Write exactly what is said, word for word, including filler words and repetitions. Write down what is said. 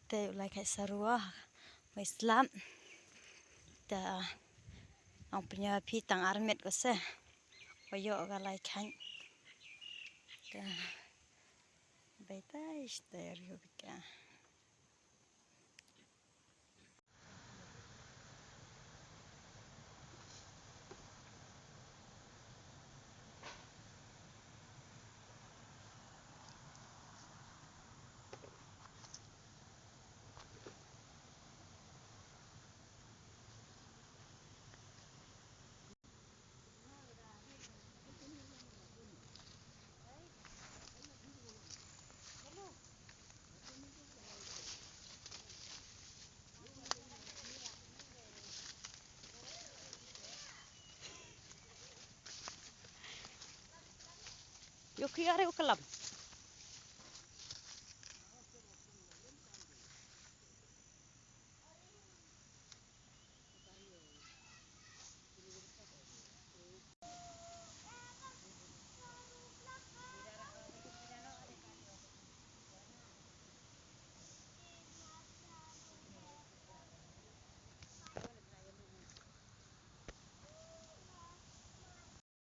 Te u lai khaid sarua, wei slap. Te ong pynïoh phi tang ar miet ko se. Wa ïoh ka lai khaid. Te bai tai stai rio bika. Yo ki are u kalam.